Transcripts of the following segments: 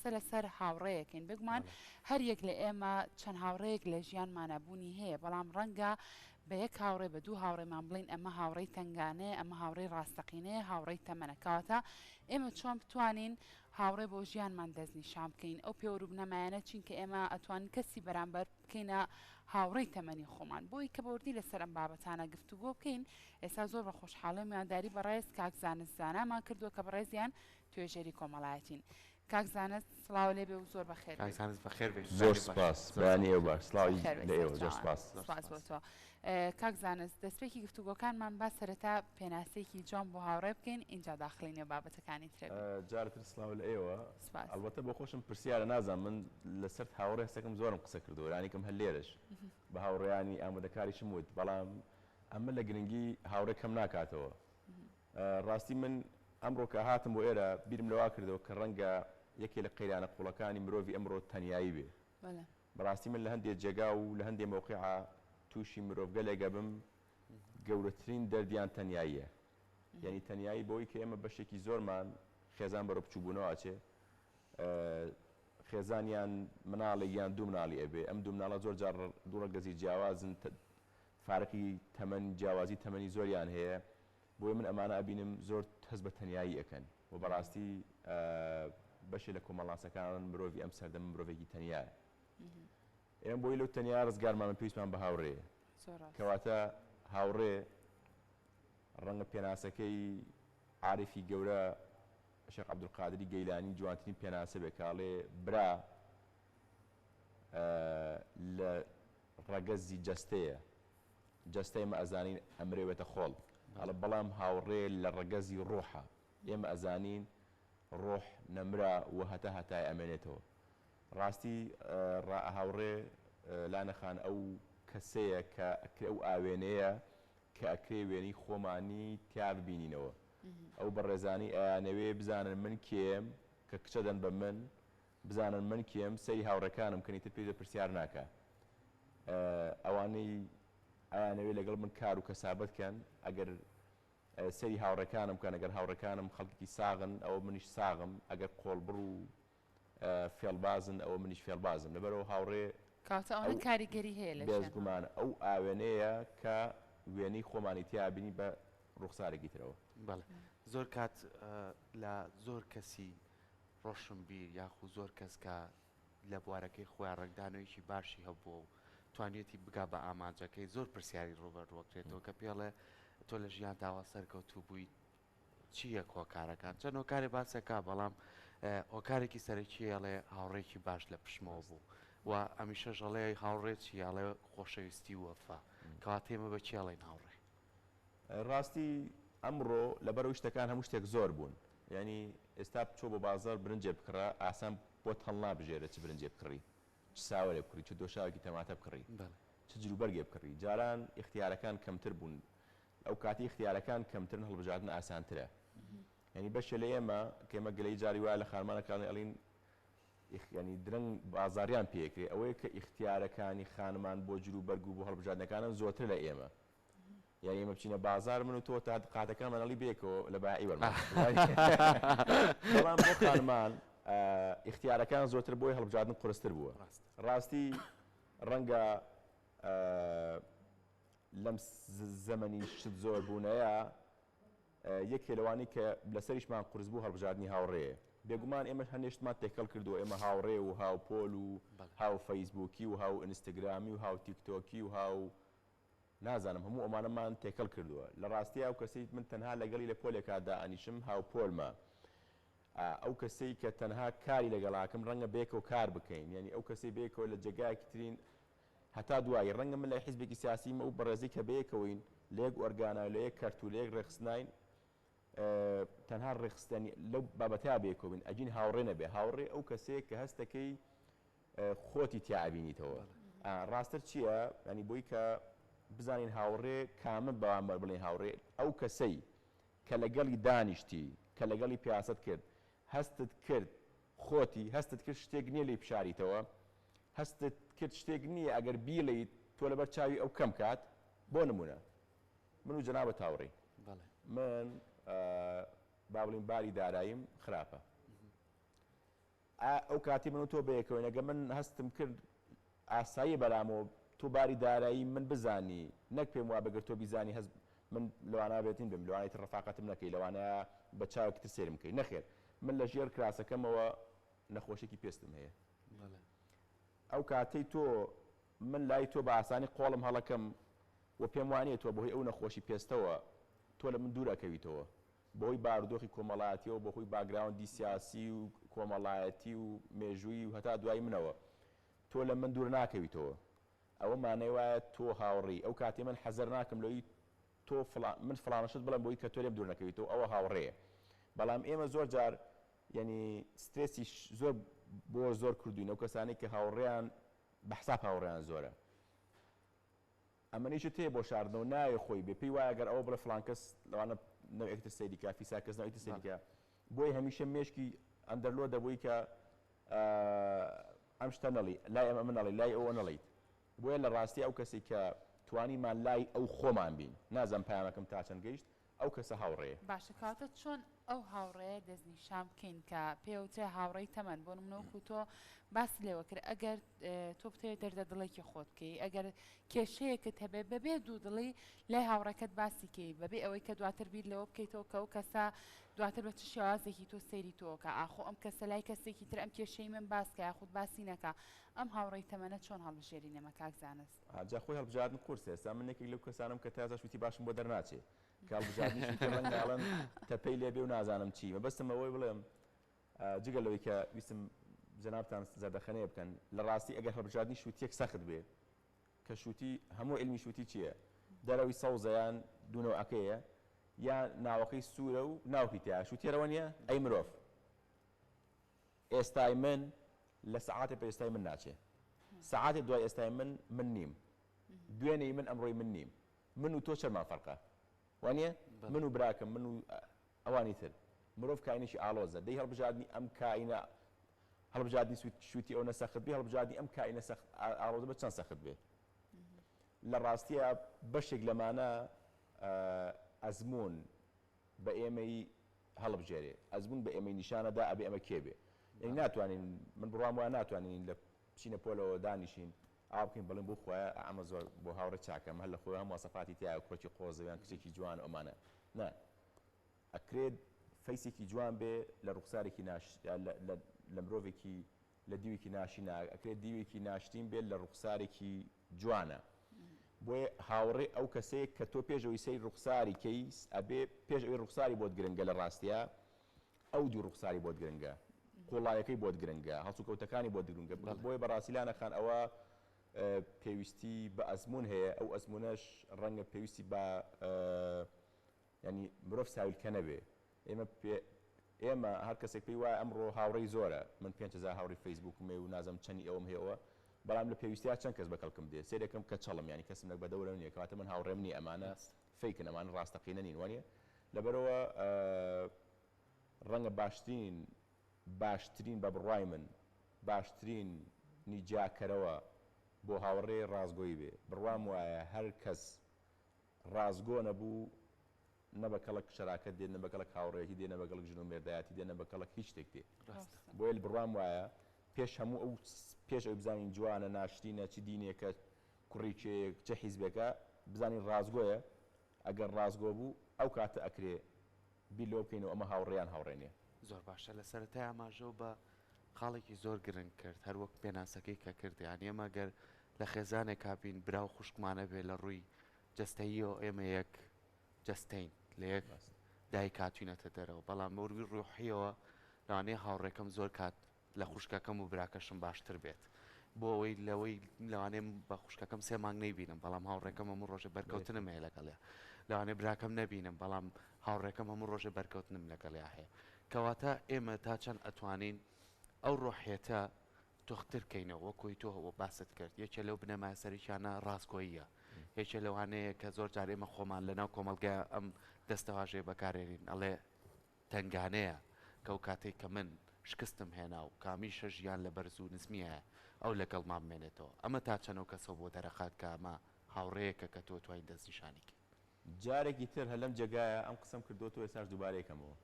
قسە لەسەر هاوڕێیەکەین بێگومان هەر یەک لە ئێمە چەند هاوڕێیەک لە ژیانمانا بوونی هەیە بەڵام ڕەنگە بە یەک هاوڕێ بە دوو هاوڕێمان بڵێین ئەمە هاوڕێی تەنگانەیە ئەمە هاوڕێی ڕاستەقینەیە هاوڕێی تەمەنە کەواتە ئێمە چۆن بتوانین هاوڕێ بۆ ژیانمان دەستنیشان بکەین ئەو پێوەر و بنەمایانە چین کە ئێمە ئەتوانین کەسی بەرامبەر بکەینە هاوڕێی تەمەنی خۆمان بۆی کە بەوردی لەسەر ئەم بابەتانە گفتوگۆ بکەین ئێستا زۆر بە خۆشحاڵی و میوانداری بەڕێز کاک زانست زانامان کردووە کە بەڕێزیان توێژەری کۆمەڵایەتین. کاک زانست سڵاو لێ بێ و زۆر بەخێر کاک بێی. زانست بەخێر بێی. زۆر بەیانی باش. سپاس. زۆر بەیانی سپاس. ئێوە باش. سڵاوی بەخێر بێی لە ئێوە. زۆر سەرچاوان. سپاس. زۆر سپاس بۆ سپاس. تۆ. کاک زانست دەستپێکی گفتوگۆکانمان با سەرەتا پێناسەیەکی جوان بۆ هاوڕێ بکەین ئینجا داخڵی نێو بابەتەکانی ترە بین. جارتر سڵاو لە ئێوە. سپاس. ئەڵبەتە بۆ خۆشم پرسیارە نازانم من لەسەرت هاوڕێ هەستەکەم زۆرم قسە کردووە لانیکەم هەر لێرەش بە هاوڕێیانی ئامادەکاریشم وت بەڵام ئەمە لە گرنگی هاوڕێ کەم ناکاتەوە. ڕاستی من ئەمڕۆ کە هاتم بۆ ئێرە بیرم لەوە کردەوە کە ڕەنگە یەکێ لە قەیرانە قووڵەکانی مرۆڤی ئەمڕۆ تەنیایی بێ. بەڕاستی من لە هەندێ جێگا و لە هەندێ مەوقیعا تووشی مرۆڤگەلێک ئەبم گەورەترین دەردیان تەنیاییە. یانی تەنیایی بەوەی کە ئێمە بەشێکی زۆرمان خێزان بەرەو بچووکبوونەوە ئەچێ، خێزان یان مناڵێک یان دوو مناڵی ئەبێ، ئەم دوو مناڵە زۆر جار دوو ڕەگەزی جیاوازن، فارقی تەمەن جیاوازی تەمەنی زۆریان هەیە بۆیە من ئەمانە ئەبینم زۆر هەست بە تەنیایی ئەکەن و بەڕاستی بەشێ لە کۆمەڵناسەکان مرۆڤی ئەم سەردەمە مرۆڤێکی تەنیایە ئێمە بۆی لەو تەنیا ڕزگارمان بن پێویستمان بە هاوڕێیە کەواتە هاوڕێ ڕەنگە پێناسەکەی عارفی گەورە شێخ عەبدولقادری گەیلانی جوانترین پێناسە بێ کاڵێ برا لە ڕەگەزی جەستەیە، جەستە ئێمە ئەزانین ئەمرێ بێتە خۆڵ، ئەڵێ بەڵام هاوڕێ لە ڕەگەزی ڕۆحە، ئێمە ئەزانین ڕۆح نەمرە و هەتا هەتایە ئەمێنێتەوە. ڕاستی هاوڕێ لانە خان ئەو کەسەیە کە ئەکرێ ئەو ئاوێنەیە کە ئەکرێ وێنەی خۆمانی تیا ببینینەوە. ئەو بەڕێزانەی ئەیانەوێ بزانن من کێم کە کچە دەن بە من، بزانن من کێم، سەیری هاوڕێکانم کەن ئیتر پێویست بە پرسیار ناکا. ئەوانەی ئەیانەوێ لەگەڵ من کار و کەسابەت کەن، ئەگەر سەیری هاوڕێکانم کەن، ئەگەر هاوڕێکانم خەڵکێکی ساغن، ئەوە منیش ساغم، ئەگەر قۆڵبڕ و فێڵبازن، ئەوە منیش فێڵبازم. لەبەرئەوە هاوڕێ کەواتە ئەو ئەوەنە کاریگەری هەیە لە ژیانمان. بێزگومان ئەو ئاوێنەیە کە وێنەی خۆمانی تیا بینی بە ڕوخسارێکی ترەوە. بەڵێ زۆر کات لە زۆر کەسی ڕۆشنبیر یاخو زۆر کەس کە لە بوارەکەی خۆیان ڕەنگدانەوەیەکی باشی هەبووە و توانیویەتی بگا بە ئامانجەکەی زۆر پرسیاری ڕووبەڕووەکرێتەوە کە پێڵێ تۆ لە ژیاندا وا سەرکەوتوو بووی چییە هۆکارەکان چەند هۆکارێ باسەکە بەڵام هۆکارێکی سەرەکی ئەڵێ هاوڕێکی باش لە پشتمەوە بوو و ئەمیشەش ئەڵێ هاوڕێ چی ئەڵێ خۆشەویستی و وەفا کەواتە ئێمە بە کێ ئەڵێین هاوڕێ؟ ڕاستی ئەمڕۆ لەبەرئەوەی شتەکان هەموو شتێک زۆر بوون یانی ئێستا بچۆ بۆ بازاڕ برنجێ بکڕە ئاسان بۆت هەڵنابژێرێ چ برنجێ بکڕی چ ساوەرێ بکڕی چ دۆشاوێکی تەماتە بکڕی چ جلوبەرگێ بکڕی جاران ئیختیارەکان کەمتر بوون ئەو کاتی ئیختیارەکان کەمترن هەڵبژاردن ئاسانترە یانی بەشێ لە ئێمە کە ئێمە گلەیی جاری وایە لە خانمانە کە ئەڵین یانی درەنگ بازاڕیان پێکرێ ئەوەیە کە ئیختیارەکانی خانمان بۆ جلوبەرگ و بۆ هەڵبژاردنەکانن زۆرترە لە ئێمە یانی ئێمە بچینە بازار من و تۆ تا قاتەکانمان ئەڵی بێکەوە لە بایعی وەرمان بەڵام بۆ خانمان ئیختیارەکان زۆرتر بۆی هەڵبژاردن قورستر بووە ڕاستی ڕەنگە لەم زەمەنی شت زۆر بوونەیە یەکێ لەوانەی کە لەسەریشمان قورس بوو هەڵبژاردنی هاوڕێیە. بێگومان ئێمەش هەندێ شتمان تێکەڵ کردووە، ئێمە هاوڕێ و هاوپۆل و هاو فەیسبووکی و هاو ئینستگرامی و هاو تیکتۆکی و هاو نازانم هەموو ئەمانەمان تێکەڵ کردووە. لە ڕاستیا ئەو کەسەی من تەنها لەگەڵی لە پۆلێکا دائەنیشم هاوپۆلمە. ئەو کەسەی کە تەنها کاری لەگەڵاکەم ڕەنگە بەیەکەوە کار بکەین. یانی ئەو کەسەی بەیەکەوە لە جێگایەکی ترین هەتا دوایی، ڕەنگە من لای حیزبێکی سیاسیم ئەو بەڕێزەی کە بەیەکەوەین لە یەک ئۆرگانا و لە یەک کەرت و لە یەک ڕێکخستناین تەنها ڕێکخستنی لەو بابەتەیا بەیەکەوە بین ئەگین هاوڕێ نەبێ هاوڕێ ئەو کەسەیە کە هەستەکەی خۆتی تیا ئەبینیتەوە ڕاستتر چییە ینی بۆی کە بزانین هاوڕێ کامە بەوان بڵێن هاوڕێ ئەو کەسەی کە لەگەڵی دانیشتی کە لەگەڵی پیاسەت کرد هەستت کرد خۆتی، هەستت کرد شتێک نییە لێی بشاریتەوە، هەستت کرد شتێک نییە ئەگەر بیڵێیت تۆ لەبەر چاوی ئەو کەم کات، بۆ نموونە من و جەنابت هاوڕێین، من با بڵێین باری داراییم خراپە. ئەو کاتی من و تۆ بەیەکەوەین ئەگەر من هەستم کرد ئاساییە بەلامەوە تۆ باری دارایی من بزانی نەک پێم وابێ گەر تۆ بیزانی هەست من لەوانە بێتین بم لەوانەیە تر ڕەفاقەتم نەکەی لەوانەیە بە چاوێکی تر سەیرم بکەی نەخێر من لە ژێر کراسەکەمەوە نەخۆشیەکی پێستم هەیە ئەو کاتەی تۆ من لای تۆ بە ئاسانی قۆڵم هەڵەکەم و پێم وانیە تۆ بەهۆی ئەو نەخۆشی پێستەوە تۆ لە من دوور ئەکەویتەوە بەهۆی بارودۆخی کۆمەڵایەتیەوە بەهۆی باگراوندی سیاسی و کۆمەڵایەتی و مێژوویی و هەتا دوایی منەوە تۆ لە من دوور ناکەویتەوە ئەوە مانای وایە تۆ هاوڕێی ئەو کاتەی من حەزەر ناکەم لەوەی تۆ فڵان من فڵانە شت بڵێم بۆی کە تۆ لێم دوور نەکەویتەوە ئەوە هاوڕێیە بەڵام ئێمە زۆر جار یعنی سترێسی زۆر بۆ زۆر کردوین ئەو کەسانەی کە هاوڕێیان بە حساب هاوڕێیان زۆرە ئەمەنیشت هەیە بۆ شاردنەوە نایەوێ خۆی بێ پێی وایە گەر ئەوە بڵێ فڵان کەس لەوانە نەوعێکی تر سەیری کا فیسار کەس نەوعی تر سەیری کا بۆیە هەمیشە مێشکی ئەندەرلۆدە بۆی کە ئەم شتە نەڵی لای ئەم ئەمە نەڵی لای ئەوە نەڵیت بۆیە لە ڕاستی ئەو کەسی کە توانیمان لای ئەو خۆمان بین نازانم پەیامەکەم تا چەند گەیشت ئەو کەسە هاوڕێیە. باشە کەواتە چۆن ئەو هاوڕێیە دەستنیشان بکەین کە پێوترێ هاوڕێی تەمەن بۆ نمونە وەکو تۆ باست لێوە کرد ئەگەر تۆ بتەوێت دەردە دڵێکی خۆت بکەی ئەگەر کێشەیەکت هەبێ بەبێ دوو دڵی لای هاوڕێکەت باسی کەی بەبێ ئەوەی کە دواتر بیر لەوە بکەیتەوە کە ئەو کەسە دواتر بە چ شێوازێکی تۆ سەیری تۆکە ئاخۆ ئەم کەسە لای کەسێکی تر ئەم کێشەی من باس کە یاخود باسی نەکا ئەم هاوڕێی تەمەنە چۆن هەڵبژێرین ئێمە کاک زانست؟ جا خۆی هەڵبژاردن قورسە ئێستا من یەکێک لەو کەسانەم کە تا ئێستاش وتی باشم بۆ دەرناچێ کە هەڵبژاردنیشی پێ ڕەنگە ئەڵێن تەپەی لێ بێ و نازانم چی مەبەستم ئەوەی بڵێم جگە لەوەی کە ویستم جەنابتان زەردەخەنەیە بکەن لە ڕاستی ئەگەر هەڵبژاردنی شووتیەک سەخت بێ کە شووتی هەموو علمی شووتی چییە دەرەوەی سەوزە یان دوو نەوعەکەیە یان ناوەکەی سوورە و ناوکی تیا شووتیەرەوە نییە ئەی مرۆڤ ئێستای من لە سەعاتێ پێش ئێستای من ناچێ. سەعاتێ دوای ئێستای من، من نیم. دوێنێی من ئەمڕۆی من نیم. من و تۆ چەندمان فەرقە؟ وانیە؟ من و براکەم، من و ئەوانی تر. مرۆڤ کائینێکی ئاڵۆزە. دەی هەڵبژاردنی ئەم کائینە، هەڵبژاردنی شووتی ئەونە سەخت بێ، هەڵبژاردنی ئەم کائینە سەخت ئاڵۆزە بە چەند سەخت بێ؟ لە ڕاستییا بەشێک لەمانە ئەزموون بە ئێمەی هەڵبژێرێ ئەزموون بە ئێمەی نیشانە دا ئەبێ ئەمە کێ بێ یانی ناتوانین من بڕوام وایە ناتوانین لە بچینە پۆلەوە دانیشین ئاوا بکەین بڵێن بۆ خوایە ئەمە زۆر بۆ هاوڕێ چاکە ئەمە هەر لە خۆی هەم واسەفاتی تیایە کوڕێکی قۆزە یان کچێکی جوان ئەمانە نا ئەکرێت فەیسێکی جوان بێ لە ڕوخسارێکی ناش لە مرۆڤێکی لە دیوێکی ناشینا ئەکرێت دیوێکی ناشرین بێت لە ڕوخسارێکی جوانە بۆیە هاوڕێ ئەو کەسەیە کە تۆ پێش ئەوەی سەیری ڕوخساری کەی ئەبێ پێش ئەوەی ڕوخساری بۆت گرنگە لە ڕاستیا ئەو دوو ڕوخساری بۆت گرنگە قوڵایەکەی بۆت گرنگە هەڵسوکەوتەکانی بۆت گرنگە بۆیە بەڕاستی لانە خان ئەوە پێویستی بە ئەزموون هەیە ئەو ئەزموونەش ڕەنگە پێویستی بە یانی مرۆڤ ساویلکە نەبێ ئێمە پێ ئێمە هەر کەسێک پێی وایە ئەمڕۆ هاوڕێی زۆرە من 5000 هاوڕێی فەیسبووکم هەیە و نازانم چەنی ئەوم هەیە ئەوە بەڵام لە پێویستیا چەند کەس بە کەڵکم دێ سەیرەکەم کەچەڵم یانی کەسم لە بەدەورم نییە کەواتە من هاوڕێم نییە ئەمانە fake ن ئەمانە ڕاستەقینە نین وانیە لەبەرئەوە ڕەنگە باشترین باشترین بە بڕوای من باشترین نیجاکەرەوە بۆ هاوڕێ ڕاستگۆیی بێ بڕوام وایە هەر کەس ڕاستگۆ نەبوو نە بە کەڵک شەراکەت دێت نە بە کەڵک هاوڕێیەتی دێ نە بە کەڵک ژن و مێردایەتی دێ نە بە کەڵک هیچ شتێک دێ. ڕاستە. بۆیە بڕوام وایە پێش هەموو ئەو پێش ئەوەی بزانین جوانە ناشرینە چ دینێکە کوڕی کێیە چ حیزبێکە بزانین ڕاستگۆیە ئەگەر ڕاستگۆ بوو ئەو کاتە ئەکرێ بیر لەوە بکەینەوە ئەمە هاوڕێ یان هاوڕێ نیە. زۆر باشە لە سەرەتای ئاماژەو بە خاڵێکی زۆر گرنگ کرد هەر وەک پێناسەکەی کە کرد یانی ئێمە گەر لە خێزانێکا بین برا و خوشکمان هەبێ لە ڕووی جەستەییەوە ئێمە یەک جەستەین لە یەک دایک هاتوینەتە دەرەوە بەڵام مەوروی ڕۆحیەوە لەوانەیە هاوڕێکەم زۆر کات لە خوشکەکەم و براکەشم باشتر بێت بۆ ئەوەی لەوەی لەوانەیە بە خوشکەکەم سێ مانگ نەیبینم بەڵام هاوڕێکەم هەموو ڕۆژێ بەرکەوتنم هەیە لەگەڵیا لەوانەیە براکەم نەبینم بەڵام هاوڕێکەم هەموو ڕۆژێ بەرکەوتنم لەگەڵیا هەیە کەواتە ئێمە تا چەند ئەتوانین ئەو ڕۆحیەتە تۆختر کەینەوە وەک کۆی تۆ باست کرد یەکێ لەو بنەما سەرەکیانە ڕاستگۆییە یەکێ لەوانەیە کە زۆر جار ئێمە خۆمان لەناو کۆمەڵگای ئەم دەستەواژەیە بەکارێنین ئەڵێ تەنگانەیە کە ئەو کاتەی کە من شکستم هێنا و کامیشە ژیان لە بەرز و نزمیایە ئەو لەگەڵما بمێنێتەوە ئەمە تا چەند ئەو کەسەو بۆ دەرەخات کە ئەمە هاوڕێیەکە کە تۆ توانی دەستنیشانی کەی. جارێکی تر هەر لەم جێگایە ئەم قسەم کردۆتەوە ئێستاش دووبارەی کەمەوە.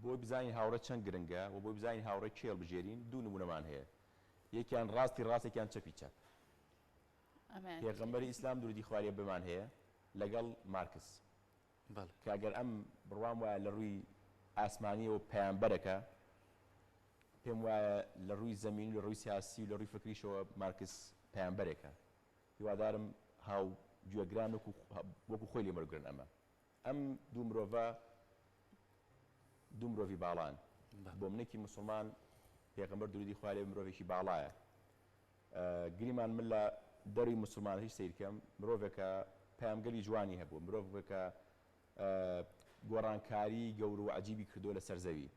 بۆی بزانین هاوڕێ چەند گرنگە و بۆی بزانین هاوڕێ کێ هەڵبژێرین دوو نموونەمان هەیە یەکیان ڕاستی ڕاست یەکیان چەپی چەپ. ئەمەیان پێغەمبەری ئیسلام درودی خوای لێ بمان هەیە لەگەڵ مارکس. بەڵێ. کە گەر ئەم بڕوام وایە لە ڕووی ئاسمانیەوە پەیامبەرەکە پێم وایە لە ڕووی زەمینی و لە ڕووی سیاسی و لە ڕووی فکریشەوە مارکس پەیامبەرێکە هیوادارم هاو گوێگران وەکو وەکو خۆی لێم وەرگرن ئەمە ئەم دوو مرۆڤە دوو مرۆڤی باڵان بۆ منێکی مسلمان پێغەمبەر درودی خوای لێ مرۆڤێکی باڵایە گریمان من لە دەروی مسلمانەتی سەیرکەم مرۆڤێکە پەیامگەلی جوانی هەبوو مرۆڤێکە گۆڕانکاری گەورە و عەجیبی کردووە لەسەر زەوی.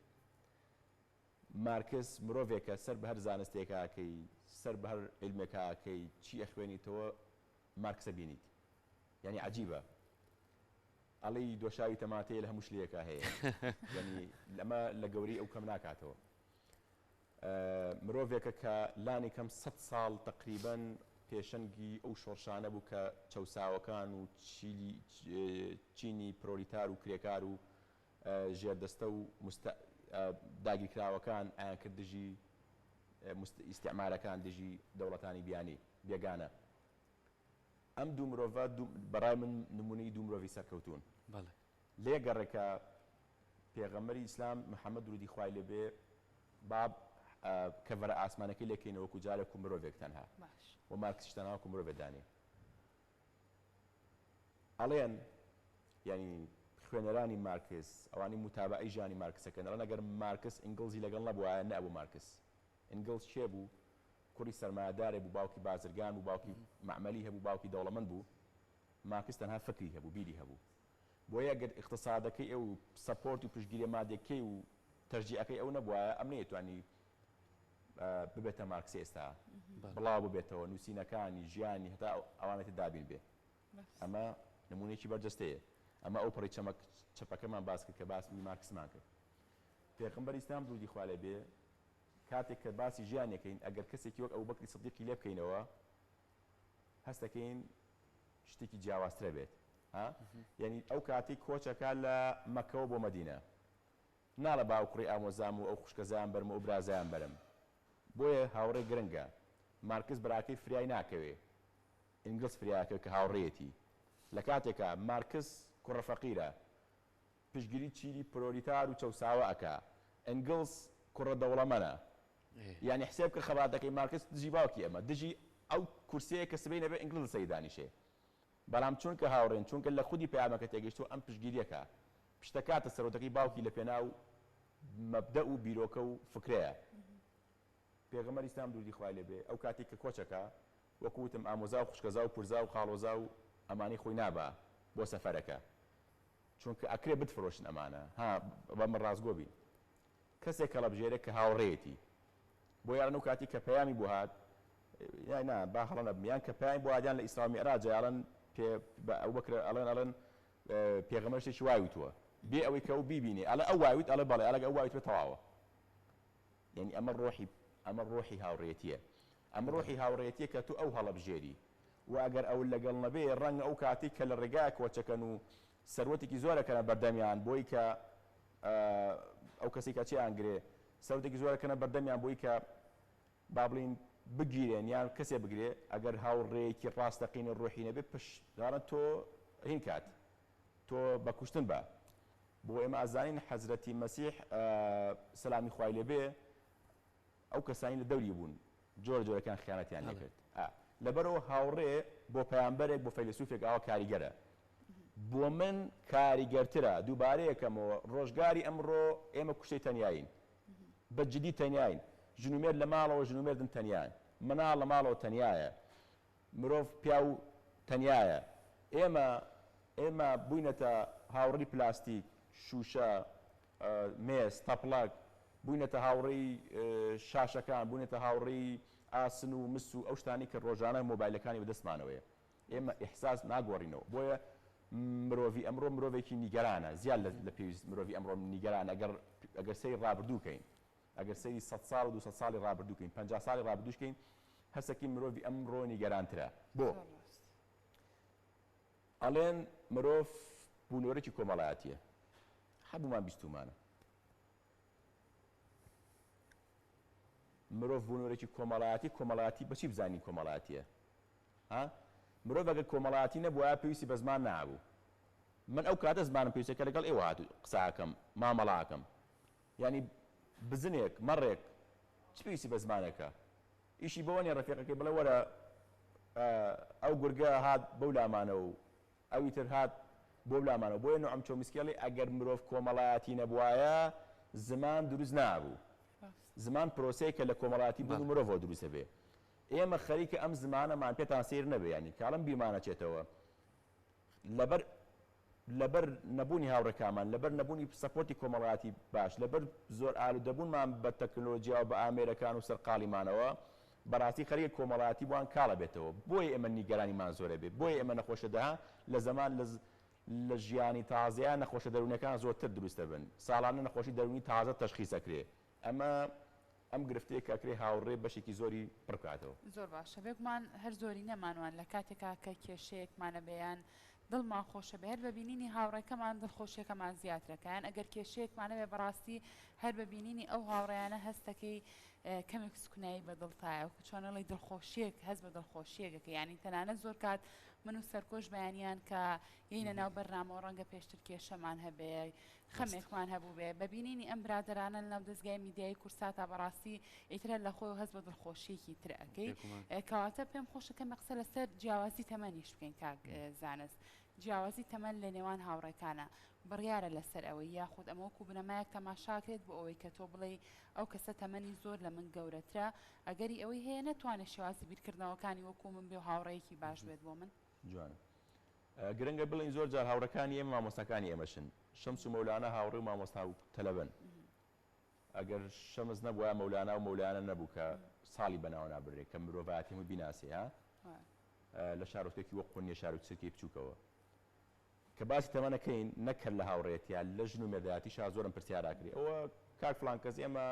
مارکس مرۆڤێکە سەر بە هەر زانستێکا ئەکەی، سەر بە هەر عیلمێکا ئەکەی، چی ئەخوێنیتەوە مارکس ئەبینیت. یانی عەجیبە. ئەڵێی دۆشاوی تەماتەیە لە هەموو شلەیەکا هەیە. یانی ئەمە لە گەورەی ئەو کەم ناکاتەوە. مرۆڤێکە کە لانی کەم سەت ساڵ تەقریبەن پێشەنگی ئەو شۆڕشانە بوو کە چەوساوەکان و چینی پرۆلیتار و کرێکار و ژێردەستە و داگیرکراوەکان ئەیانکرد دژی ئیستعمارەکان دژی دەوڵەتانی بیانی بێگانە. ئەم دوو مرۆڤە بەڕای من نمونەی دوو مرۆڤی سەرکەوتوون. بەڵێ. لێ گەڕێ کە پێغەمبەری ئیسلام محمد درودی خوای لێ بێ با کەڤەرە ئاسمانەکەی لێ کەینەوە وەکو جارێ وەکو مرۆڤێک تەنها باش. و مارکسیش تەنها وەکو مرۆڤێ دانێ ئەڵێن یانی خوێنەرانی مارکس ئەوانی موتابەعەی ژیانی مارکسەکەن ئەڵێن ئەگەر مارکس ئینگڵزی لەگەڵ نەبوایە نەئەبوو مارکس ئینگڵز کێ بوو کوڕی سەرمایەدارێ بوو باوکی بازرگان بوو باوکی مەعمەلی هەبوو باوکی دەوڵەمەند بوو مارکس تەنها فکری هەبوو بیری هەبوو بۆیە گەر ئیقتسادەکەی ئەو support و پشتگیریە مادیەکەی و تەشجیعەکەی ئەو نەبوایە ئەم نەیەتوانی ببێتە مارکسی ئێستا بڵاو ببێتەوە نووسینەکانی ژیانی هەتا ئەوانەی تر دابین بێ ئەمە نمونەیەکی بەرجەستەیە ئەمە ئەو پەڕی چەمەک چەپەکەمان باس کرد کە باسی مارکسمان کرد پێغەمبەر ئیسلام درودی خوا لێ بێ کاتێک کە باسی ژیانێکەین ئەگەر کەسێکی وەک ئەبوبەکری سدیقی لێ بکەینەوە هەستەکەین شتێکی جیاوازترە بێت ها یعنی ئەو کاتەی کۆچەکە لە مەکەوە بۆ مەدینە ناڵێ با ئەو کوڕی ئامۆزام و ئەو خوشکەزایان بەرم و ئەو برازایان بەرم بۆیە هاوڕێ گرنگە مارکس براکەی فریای ناکەوێ ئینگڵس فریاکەوێ کە هاوڕێیەتی لە کاتێکا مارکس کوڕە فەقیرە پشتگیری چینی پرۆلیتار و چەوساوە ئەکا. ئەنگڵس کوڕە دەوڵەمەنە. یانی حسێب کە خەباتەکەی مارکس دژی باوکی ئەمە، دژی ئەو کورسیەیە کە سبەی نەبێ ئەنگڵس لەسەری دانیشێ. بەڵام چونکە هاوڕێن، چونکە لە خودی پەیامەکە تێگەیشتووە ئەم پشتگیریەکا. پشتەکاتە سەرۆتەکەی باوکی لە پێناو مەبدەئ و بیرۆکە و فکرەیە. پێغەمبەری ئیسلام دروودی خوای لێ بێ ئەو کاتەی کە کۆچەکا وەکو وتم ئامۆزا و خوشکەزا و پورزا و خاڵۆزا و ئەمانەی خۆی نابا بۆ سەفەرەکە. چونکە ئەکرێ بتفرۆشن ئەمانە ها با من ڕاستگۆ بین کەسێک هەڵەبژێرێ کە هاوڕێیەتی بۆ یاران ئەو کاتی کە پەیامی بۆ هات یا نا با هەڵە نەبم یان کە پەیامی بۆ هات یان لە ئیسرا و میعراج ئەڵێن پێ بە ئەبوبەکر ئەڵێن ئەڵێن پێغەمبەر شتێکی وای وتووە بێ ئەوەی کە ئەو بیبینێ ئەڵێ ئەو وای وت ئەڵێ بەڵێ ئەڵێ ئەو وای وتبێ تەواوە یانی ئەمە ڕۆحی ئەمە ڕۆحی هاوڕێیەتییە. ئەمە ڕۆحی هاوڕێیەتییە کە تۆ ئەو هەڵەبژێری و ئەگەر ئەو لەگەڵ نەبێ ڕەنگە ئەو کاتەی کە لە ڕێگایە کۆچەکەن و سەروەتێکی زۆر ئەکەنە بەردەمیان بۆی کە ئەو کەسەی کە چیان گرێ سەروەتێکی زۆر ئەکەنە بەردەمیان بۆی کە با بڵین بگیرێن یان کەسێ بگرێ ئەگەر هاوڕێیەکی ڕاستەقینە ڕۆحی نەبێ پشت داڕن تۆ هین کات تۆ بە کوشتن بە بۆ ئێمە ئەزانین حەزرەتی مەسیح سەلامی خوای لێ بێ ئەو کەسانی لە دەوری بوون جۆرە جۆرەکان خیانەتیان لێ کرد لەبەرئەوە هاوڕێ بۆ پەیامبەرێک بۆ فەیلەسوفێک ئاوا کاریگەرە بۆ من کاریگەرترە دووبارەیەکەمەوە ڕۆژگاری ئەمڕۆ ئێمە کوشتەی تەنیایین بە جدی تەنیاین ژن و مێرد لە ماڵەوە ژن و مێردن تەنیان مناڵ لە ماڵەوە تەنیایە مرۆڤ پیاو تەنیایە. ئێمە ئێمە بووینەتە هاوڕێی پلاستیک، شووشە، مێز، تەپڵەک، بووینەتە هاوڕێی شاشەکان، بووینەتە هاوڕێی ئاسن و مس و ئەو شتانەی کە ڕۆژانە مۆبایلەکانی بەدەستمانەوەیە. ئێمە ئیحساس ناگۆڕینەوە. بۆیە مرۆڤی ئەمڕۆ مرۆڤێکی نیگەرانە، زیاد لە پێویست مرۆڤی ئەمڕۆ نیگەرانە ئەگەر ئەگەر سەیری ڕابردوو کەین. ئەگەر سەیری سەت ساڵ و دووسەت ساڵی ڕابردوو کەین، 50 ساڵی ڕابردووش کەین، هەستەکەین مرۆڤی ئەمڕۆ نیگەرانترە. بۆ؟ ئەڵێن مرۆڤ بوونەوەرێکی کۆمەڵایەتییە. هەبوومان بیستوومانە. مرۆڤ بوونەوەرێکی کۆمەڵایەتی کۆمەڵایەتی بەچی بزانین کۆمەڵایەتیە ها مرۆڤ ئەگەر کۆمەڵایەتی نەبوایە پێویستی بە زمان نابوو من ئەو کاتە زمانم پێویستە کە لەگەڵ ئێوە هاتوو قسە ئەکەم مامەڵە ئەکەم یانی بزنێک مەڕێک چ پێویستی بە زمانێکە ئیشی بەوە نیە ڕەفیقەکەی بڵێ وەرە ئەو گورگە هات بەو لامانە و ئەوی تر هات بۆ لامانەوە بۆیە نوعەم چۆمسکی ئەڵێ ئەگەر مرۆڤ کۆمەڵایەتی نەبوایە زمان دروست نابوو زمان پرۆسەیەکە لە کۆمەڵایەتی بوون و مرۆڤەوە دروست ئەبێ ئێمە خەریکە ئەم زمانەمان پێتان سەیر نەبێ یانی کاڵم بیرمانەچێتەوە لەبەر لەبەر نەبوونی هاوڕێکانمان، لەبەر نەبوونی support ی کۆمەڵایەتی باش، لەبەر زۆر ئالوودەبوونمان بە تەکنۆلۆجیا و بە ئامێرەکان و سەرقاڵیمانەوە، بەڕاستی خەریکە کۆمەڵایەتی بووان کاڵ ئەبێتەوە. بۆیە ئێمە نیگەرانیمان زۆر ئەبێ. بۆیە ئێمە نەخۆشە دەها لە زەمان لە لە ژیانی تازەیا نەخۆشە دەروونیەکان زۆرتر دروست ئەبن. ساڵانە نەخۆشی دەروونی تازە تەشخیس ئەکرێ. ئەمە ئەم گرفتەیە کە ئەکرێ هاوڕێ بەشێکی زۆری پڕ بکاتەوە. زۆر باشە بێگومان هەر زۆرینەمان وان لە کاتێکا کە کێشەیەکمان ئەبێ یان دڵمان خۆشە بێ هەر بە بینینی هاوڕێکەمان دڵخۆشیەکەمان زیاترەکە یان ئەگەر کێشەیەکمان هەبێ بەڕاستی هەر بە بینینی ئەو هاوڕێیانە هەستەکەی کەمێک سوکنایی بە دڵتایە وەکو چۆن ئەڵێی دڵخۆشیەک هەست بە دڵخۆشیەک ئەکەی یانی تەنانەت زۆر کات من و سەرکۆش بەیانیان کە یەینە ناو بەرنامەوە ڕەنگە پێشتر کێشەمان هەبێ خەمێکمان هەبووبێ بە بینینی ئەم برادەرانە لەناو دەزگای میدیایی کوردساتا بەڕاستی ئیتر هەر لە خۆیەوە هەست بە دڵخۆشیەکی تر ئەکەی کەواتە پێم خۆشە کەمێ قسە لەسەر جیاوازی تەمەنیش بکەین کاک زانست جیاوازی تەمەن لە نێوان هاوڕێکانە بڕیارە لەسەر ئەوەی یاخود ئەمە وەکو بنەمایەک تەماشاکرێت بۆ ئەوەی کە تۆ بڵێی ئەو کەسە تەمەنی زۆر لە من گەورەترە ئەگەری ئەوەی هەیە نەتوانێت شێوازی بیرکردنەوەکانی وەکو من بێ و هاوڕێیەکی باش بێت بۆ من. جوانە. گرنگە بڵێین زۆر جار هاوڕێکانی ئێمە مامۆستاکانی ئێمەشن. شەمس و مەولانا هاوڕێ و مامۆستا و تەلەبەن. ئەگەر شەمس نەبوایە مەولانا و مەولایانە نەبوو کە ساڵی بە ناوە نابرێ کە مرۆڤایەتی هەمووی بیناسێ ها لە شارۆچکەیەکی وەک قونیە شارۆچکەی بچووکەوە. کە باسی تەمەن ئەکەین نەک هەر لە هاوڕێیەتیا لە ژن و مێردایەتیشا زۆر ئەم پرسیارە ئەکرێ ئەوە کاک فڵان کەس ئێمە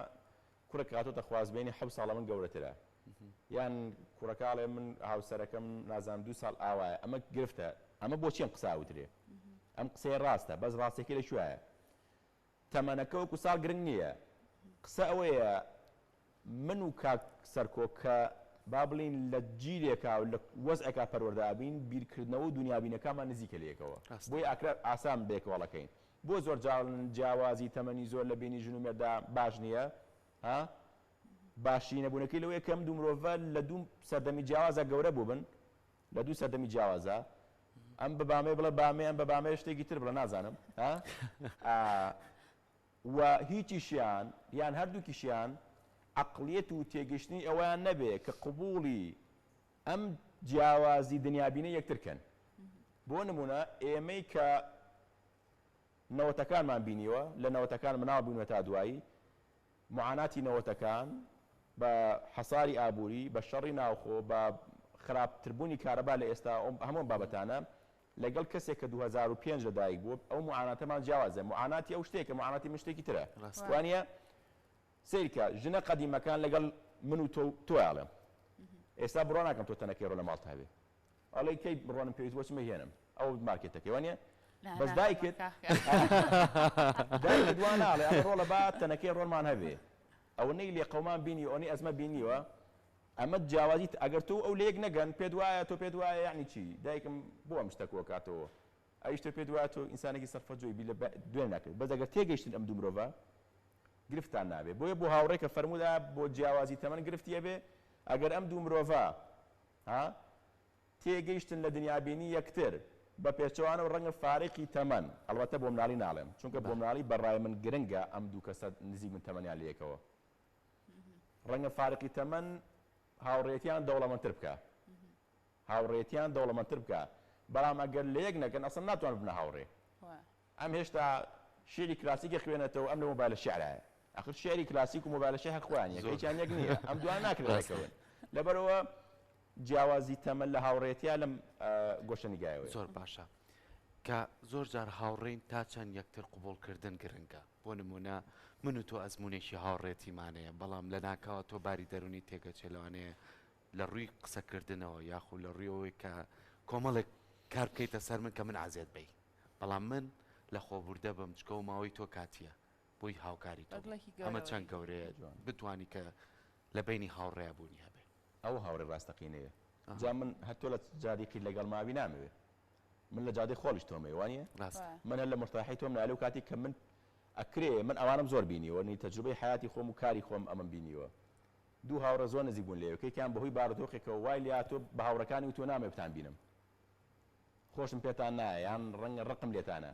کوڕێک هاتۆتە خوازبێنی حەوت ساڵ لە من گەورەترە یان کوڕەکە ئەڵێ من هاوسەرەکەم نازانم دوو ساڵ ئاوایە ئەمە گرفتە ئەمە بۆچی ئەم قسە ئەوترێ ئەم قسەیە ڕاستە بەس ڕاستیەکەی لە کوێیە تەمەنەکە وەکو ساڵ گرنگ نییە قسە ئەوەیە من و کاک سەرکۆ کە با بڵێین لە جیلێکا و لە وەزعێکا پەروەردە ئەبین بیرکردنەوە و دونیابینەکانمان نزیکە لەیەکەوە بۆیە ئاکرا ئاسان بەیەکەوە هەڵەکەین بۆ زۆر جار جیاوازی تەمەنی زۆر لە بینی ژن و مێردا باش نییە ها باشی نەبوونەکەی لەوەیە کە ئەم دوو مرۆڤە لە دوو سەردەمی جیاوازا گەورە بووبن لە دوو سەردەمی جیاوازا ئەم بە بامێ بڵێ بامێ ئەم بە بامێ شتێکی تر بڵێ نازانم ها و هیچیشیان یان هەردووکیشیان عەقڵیەت و تێگەیشتنی ئەوەیان نەبێ کە قبوڵی ئەم جیاوازی دنیابینەی یەکتر کەن. بۆ نموونە ئێمەی کە نەوەتەکانمان بینیوە، لە نەوەتەکان مناڵ بووین هەتا دوایی، معاناتی نەوەتەکان بە حەساری ئابووری، بە شەڕی ناوخۆ، بە خراپتربوونی کارەبا لە ئێستا، هەموو ئەم بابەتانە لەگەڵ کەسێک کە 2005 لەدایک بووە ئەو معاناتەمان جیاوازە معاناتی ئەو شتێکە معاناتی من شتێکی ترە وانە سەیرکە ژنە قەدیمەکان لەگەڵ من و تۆ تۆ ئەڵێم ئێستا بڕوا ناکەم تۆ تەنەکەی ڕۆ لە ماڵت هەبێ ئەڵێ کەی ڕۆنم پێویست بۆ چمە هێنم ئەو مارکێتەکەی وانە بەس دایکت دایکت وا ناڵێ ئەڵێ ڕۆڵە با تەنەکەی ڕۆنمان هەبێ ئەوەنەی لێقەومان بینی ئەوەنەی ئەزمە بینیوە ئەمە جیاوازی ئەگەر تۆ و ئەو لەیەک نەگەن پێت وایە تۆ پێت وایە یەعنی چی دایکم بۆ ئەم شتە کۆکاتەوە ئەویش تۆ پێت وایە تۆ ئینسانێکی سەرفەجۆی بیر لە دوێنێ ناکەیت بەس ئەگەر تێگەیشتن ئەم دوو مرۆڤە گرفتان نابێ بۆیە بۆ هاوڕێ کە فەرمووت ئایا بۆ جیاوازی تەمەن گرفتی ئەبێ ئەگەر ئەم دوو مرۆڤە ها تێگەیشتن لە دنیابینی یەکتر بە پێچەوانەوە ڕەنگە فارقی تەمەن ئەڵبەتە بۆ مناڵی ناڵێم چونکە بۆ مناڵی بە ڕای من گرنگە ئەم دوو کەسە نزیک بن تەمەنیان لەیەکەوە ڕەنگە فارقی تەمەن هاوڕێیەتیان دەوڵەمەندتر بکا هاوڕێیەتیان دەوڵەمەندتر بکا بەڵام ئەگەر لە یەک نەگەن ئەسڵەن ناتوان ببنە هاوڕێ ئەم هێشتا شیعری کلاسیکی خوێنێتەوە ئەم لە مۆبایلە شیعرایە ئەخر شیعری کلاسیک و مۆبایلە شیعر خۆیان یەکە هیچیان یەک نییە ئەم دوان ناکرێت ڕێکەون لەبەرئەوە جیاوازی تەمەن لە هاوڕێیەتیا لەم گۆشەنیگایەوەیە. زۆر باشە کە زۆر جار هاوڕێین تا چەند یەکتر قبوڵکردن گرنگە بۆ نموونە من و تۆ ئەزموونێکی هاوڕێتیمان هەیە، بەڵام لەناکاوە تۆ باری دەروونی تێکەچێ لەوانەیە لە ڕووی قسەکردنەوە یاخود لە ڕووی ئەوەی کە کۆمەڵێک کار بکەیتە سەر من کە من عەزێت بەی بەڵام من لە خۆبوردە بم چکە و ماوەی تۆ کاتیە بۆی هاوکاری تۆ ئەمە چەند گەورەیە بتانی کە. لە بەینی هاوڕێیا بوونی هەبێ. ئەوە هاوڕێ ڕاستەقینەیە. جا من هەر تۆ لە جادەی قیر لەگەڵ ماوی نامەوێ. من لە جادەی خۆڵیش تۆمەوێ وانیە؟ ڕاستە. من هەر لە مورتاحی تۆم نایە لەو کاتەی کە من ئەکرێ من ئەوانەم زۆر بینیوە نی تەجروبەی حەیاتی خۆم و کاری خۆم ئەمەم بینیوە. دوو هاوڕێ زۆر نزیک بوون لەیەک یەکێکیان بەهۆی بارودۆخێکەوە وای لێهاتووە بە هاوڕێکانی وتووە نامەوێ بتان بینم. خۆشم پێتان نایە یان ڕەنگە ڕقم لێتانە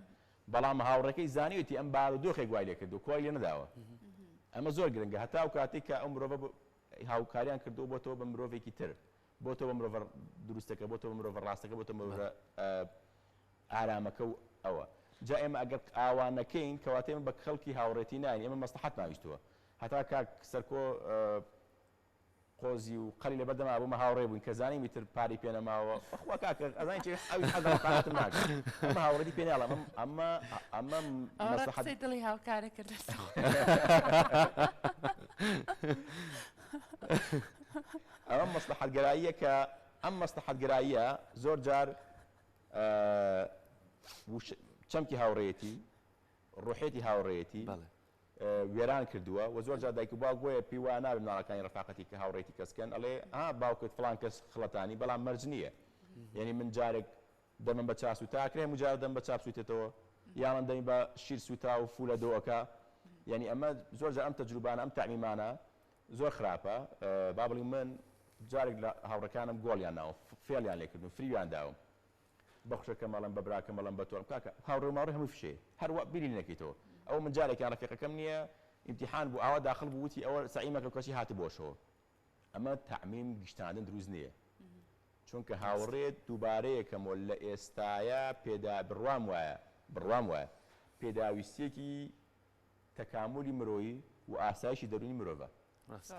بەڵام هاوڕێکەی زانیوێتی ئەم بارودۆخێک وای لێکردووە کۆی لێ نەداوە ئەمە زۆر گرنگە هەتا ئەو کاتێک کە ئەو مرۆڤە هاوکاریان کردووە بۆ تۆ بە مرۆڤێکی تر بۆ تۆ بە مرۆڤە دروستەکە بۆ تۆ بە مرۆڤە ڕاستەکە بۆ تۆ مرۆڤە ئارامەکە و ئەوە جا ئێمە ئەگەر ئاوا نەکەین کەواتە ئێمە بە کەڵکی هاوڕێتی ناین ئێمە مەسڵەحەتمان ویستووە هەتا کاک سەرکۆ قۆزی و قەلی لەبەر دەما بوو مە هاوڕێ بووین کە زانیم ئیتر پارەی پێ نەماوە بەخوا کاکە ئەزانی چی ئەویش حەز لە ڕەفاقەتم ناکا ئەمە هاوڕێتی پێ ناڵێم ئەمە ئەمە ئەوە مەسڵەحەت قسەی دڵی هاوکارە کرد لەسەر خۆی. ئەمە مەسڵەحەتگەراییە کە ئەم مەسڵەحەتگەراییە زۆر جار چەمکی هاوڕێیەتی ڕۆحیەتی هاوڕێیەتی بەڵێ وێران کردووە وە زۆر جار دایک و باوک بۆیە پێی وایە نابێ مناڵەکانی ڕەفاقەتی کە هاوڕێیەتی کەس کەن ئەڵێ ها باوکت فڵان کەس خڵەتانی بەڵام مەرج نییە یعنی من جارێک دەمم بە چا سوتا ئەکرێ هەموو جار دەم بە چا بسوتێتەوە یاڵن دەمی بە شیر سوتا و فولە دۆ ئەکا یعنی ئەمە زۆر جار ئەم تەجروبانە ئەم تەعمیمانە زۆر خراپە با بڵیم من جارێک لە هاوڕێکانم گۆڵیان ناوم فێڵیان لێکردم فریویان داوم بە خوشکەکەم ئەڵێم بە براکەم ئەڵێم بە تۆ ئەڵێم کاکە هاوڕێ و ماوڕێ هەمووی فشەیە هەر وا بیری لێ نەکەیتەوە ئەوە من جارێکیان ڕەفیقەکەم نییە ئیمتیحان بوو ئاوا داخڵ بوو وتی ئەوە سەعی مەکە کەچی هاتبۆشەوە ئەمە تەعمیم گشتاندن دروست نییە چونکە هاوڕێ دووبارەیەکەمەوە لە ئێستایا پێدا بڕوام وایە بڕوام وایە پێداویستیەکی تەکامولی مرۆیی و ئاسایشی دەروونی مرۆڤە. ڕاستە.